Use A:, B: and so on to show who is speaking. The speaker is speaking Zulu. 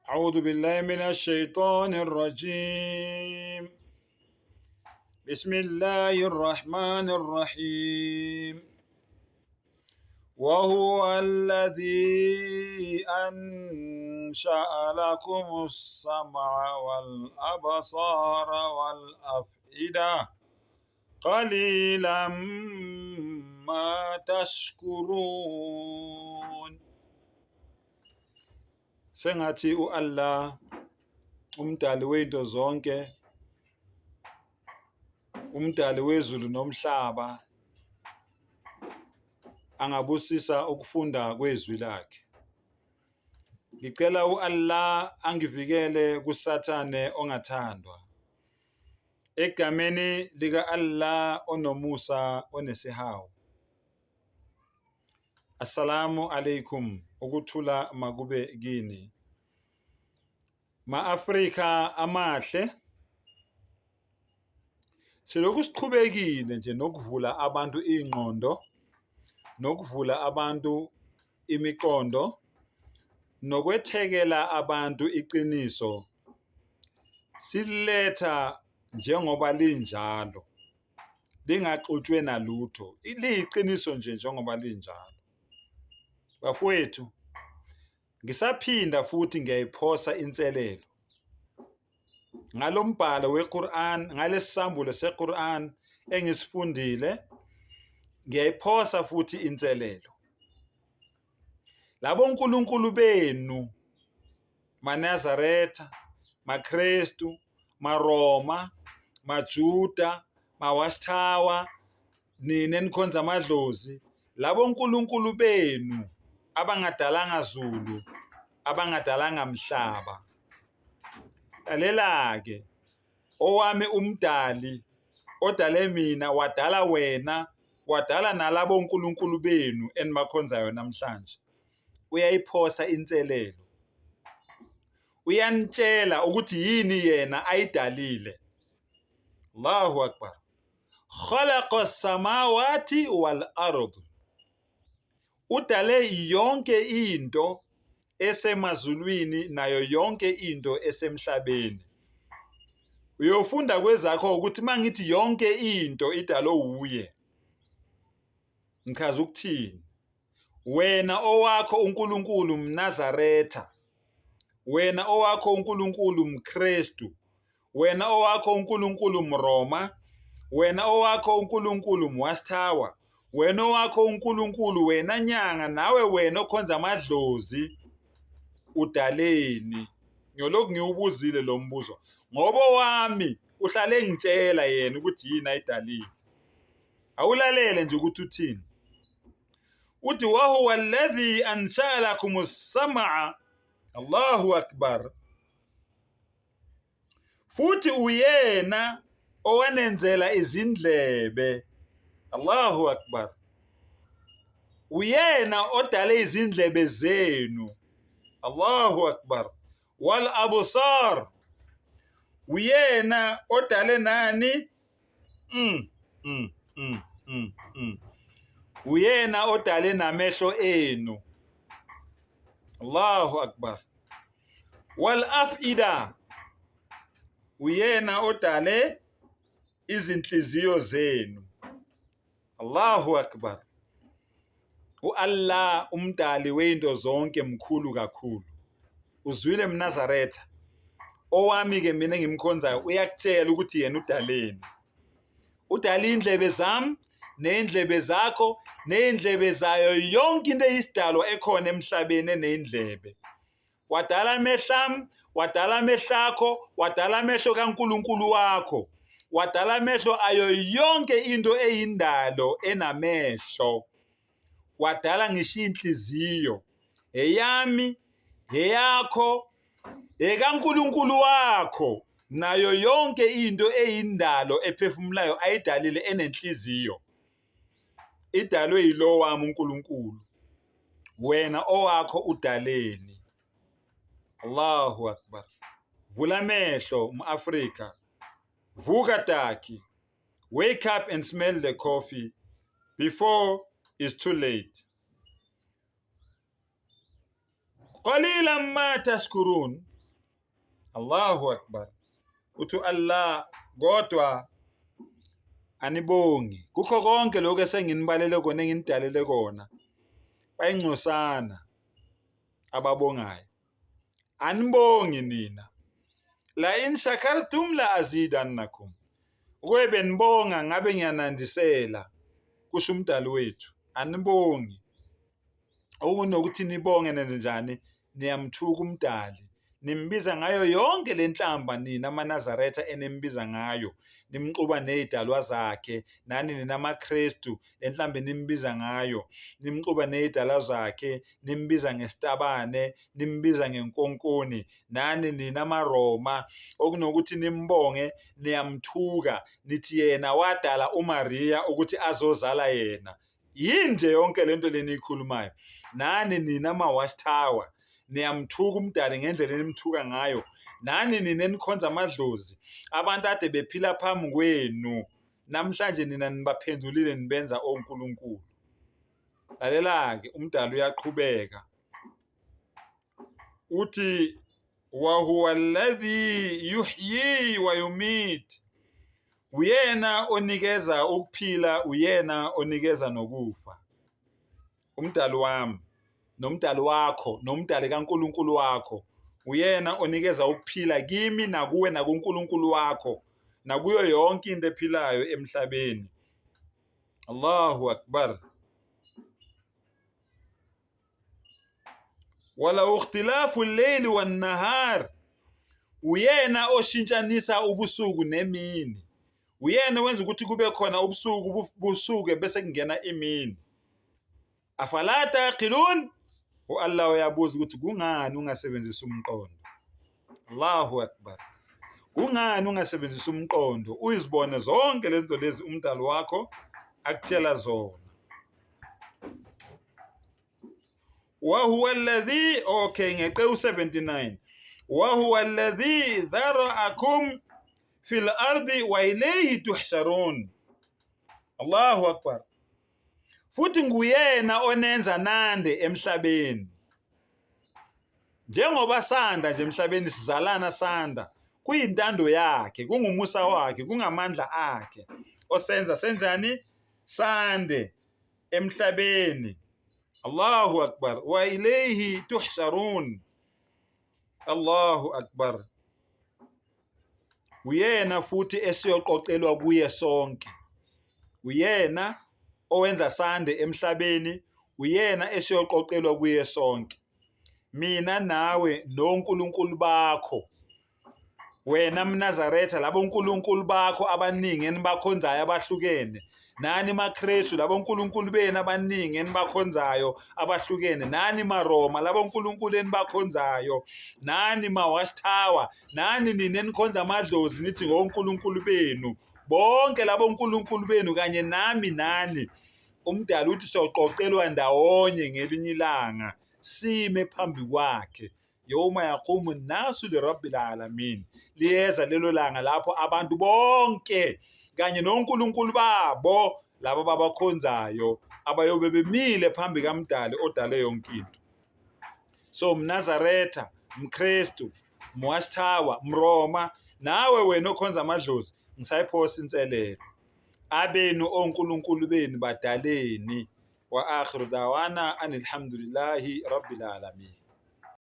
A: أعوذ بالله من الشيطان الرجيم. بسم الله الرحمن الرحيم. وهو الذي أنشأ لكم السمع والأبصار والأفئدة قليلا ما تشكرون. Sengathi u-Allah umdali wezinto zonke, umdali wezulu nomhlaba, angabusisa ukufunda kwezwi lakhe. Ngicela u-Allah angivikele kuSathane ongathandwa. Egameni lika-Allah onomusa onesihawu. Assalamu alaikum, ukuthula makube kini. Ma-Afrika amahle, silokhu siqhubekile nje nokuvula abantu iy'ngqondo, nokuvula abantu imiqondo, nokwethekela abantu iqiniso, sililetha njengoba linjalo, lingaxutshwe nalutho, liyiqiniso nje njengoba linjalo. Bafowethu, ngisaphinda futhi ngiyayiphosa inselelo ngalo mbhalo weQur'an, ngalesi sambulo seQur'an engisifundile, ngiyayiphosa futhi inselelo. Labo nkulunkulu benu, maNazaretha, maKrestu, maRoma, maJuda, maWatchtower, nina enikhonza amadlozi, labo nkulunkulu benu abangadalanga zulu, abangadalanga mhlaba. Lalela-ke, owami umdali odale mina wadala wena, wadala nalabo nkulunkulu benu enibakhonzayo namhlanje. Uyayiphosa inselelo. Uyanitshela ukuthi yini yena ayidalile. Allahu Akbar. Khalaqa samawati wal ard. Udale yonke into esemazulwini nayo yonke into esemhlabeni. Uyofunda kwezakho ukuthi mangithi yonke into idalwe wuye, ngichaza ukuthini? Wena owakho uNkulunkulu mNazaretha, wena owakho uNkulunkulu mKrestu, wena owakho uNkulunkulu mRoma, wena owakho uNkulunkulu mWatchtower, wena owakho uNkulunkulu, wena nyanga, nawe wena okhonza amadlozi, udaleni? Ngiyolokhu ngiwubuzile lo mbuzo ngoba owami uhlale engitshela yena ukuthi yini ayidalile. Awulalele nje ukuthi uthini. Uthi wahuwa alladhi ansha'a lakum as-sam'a. Allahu akbar. Futhi uyena owanenzela izindlebe. Allahu akbar. Uyena odale izindlebe zenu. Allahu akbar. Wal absar. Uyena odale nani? Uyena odale namehlo enu. Allahu akbar. Wal afida. Uyena odale izinhliziyo zenu. Allahu akbar. U-Allah umdali wezinto zonke mkhulu kakhulu. Uzwile mNazaretha? Owami ke mina engimkhonzayo uyakutshela ukuthi yena udaleni. Udala indlebe zami ney'ndlebe zakho ney'ndlebe zayo yonke into eyisidalwa ekhona emhlabeni eney'ndlebe. Wadala amehlo ami, wadala amehlo akho, wadala amehlo kaNkulunkulu wakho, wadala amehlo ayo yonke into eyindalo enamehlo. Wadala ngisho inhliziyo, eyami, eyakho, ekaNkulunkulu wakho, nayo yonke into eyindalo ephefumulayo ayidalile enenhliziyo. Idalwe yilo wami uNkulunkulu. Wena owakho udaleni? Allahu akbar. Vula amehlo umAfrika. Vuka taki. Wake up and smell the coffee before it's too late. Qalila ma tashkurun. Allahu Akbar. Uthi Allah kodwa anibongi kukho konke lokhu esenginibalele kona enginidalele kona. Bayingcosana ababongayo. Anibongi nina. La in shakartum la azidannakum. Ukube benibonga ngabe ngiyanandisela kusho umdali wethu. Anibongi. Okunokuthi nibonge nenze njani? Niyamthuka umdali. Nimbiza ngayo yonke le nhlamba nina amaNazaretha enimbiza ngayo, nimxuba nezidalwa zakhe, nani nina amaKristu le nhlamba enimbiza ngayo, nimxuba nezidalwa zakhe, nimbiza ngesitabane, nimbiza ngenkonkoni, nani nina amaRoma, okunokuthi nimbonge niyamthuka, nithi yena wadala uMariya ukuthi azozala yena. Yini nje yonke lento leniyikhulumayo? Nani nina ama-watch tower niyamthuka umdali ngendlela enimthuka ngayo. Nani nina enikhonza amadlozi, abantu ade bephila phambi kwenu, namhlanje nina nibaphendulile nibenza onkulunkulu. Lalela-ke, umdali uyaqhubeka uthi wahuwa alladhi yuhyi wa yumit, uyena onikeza ukuphila, uyena onikeza nokufa. Umdali wami nomdali wakho nomdali kaNkulunkulu wakho uyena onikeza ukuphila kimi nakuwe nakuNkulunkulu wakho nakuyo yonke into ephilayo emhlabeni. Allahu Akbar. Wala ikhtilafu al-layli wan-nahar, uyena oshintshanisa ubusuku nemini, uyena owenza ukuthi kube khona ubusuku busuke bese kungena imini. Afala taqilun, u-Allah uyabuza ukuthi kungani ungasebenzisi umqondo? Allahu Akbar. Kungani ungasebenzisi umqondo uyizibone zonke lezi zinto lezi umdali wakho akutshela zona? Wa huwa alladhi, okay, ngeqe u-79. Wa huwa alladhi dhara'akum fil ardi wa ilayhi tuhsharun. Allahu Akbar. Futhi nguyena onenza nande emhlabeni. Njengoba sanda nje emhlabeni sizalana sanda, kuyintando yakhe, kungumusa wakhe, kungamandla akhe osenza senzani sande emhlabeni. Allahu Akbar. Wa ilayhi tuhsharun. Allahu Akbar. Uyena futhi esiyoqoqelwa kuye sonke. Uyena owenza sande emhlabeni, uyena esiyoqoqelwa kuye sonke. Mina nawe noNkulunkulu bakho, wena mNazaretha, labo nkulunkulu bakho abaningi enibakhonzayo abahlukene, nani maKristu, labo nkulunkulu benu abaningi enibakhonzayo abahlukene, nani maRoma, labo nkulunkulu enibakhonzayo, nani ma-Watch Tower, nani nina enikhonza amadlozi nithi ngonkulunkulu benu, bonke labo nkulunkulu benu kanye nami nani, umdali uthi soqoqelwa ndawonye ngelinye ilanga sime phambi kwakhe. Yawma yaqumu nnasu lirabbil alamin, liyeza lelo langa lapho abantu bonke kanye nonkulunkulu babo labo babakhonzayo abayobe bemile phambi kamdali odale yonke into. So mNazaretha, mKristu, mWatchtower, mRoma, nawe wena okhonza amadlozi, ngisayiphosa inselelo. Abenu onkulunkulu benu badaleni. Wa akhiru dawana anilhamdulillahi rabbil alamin.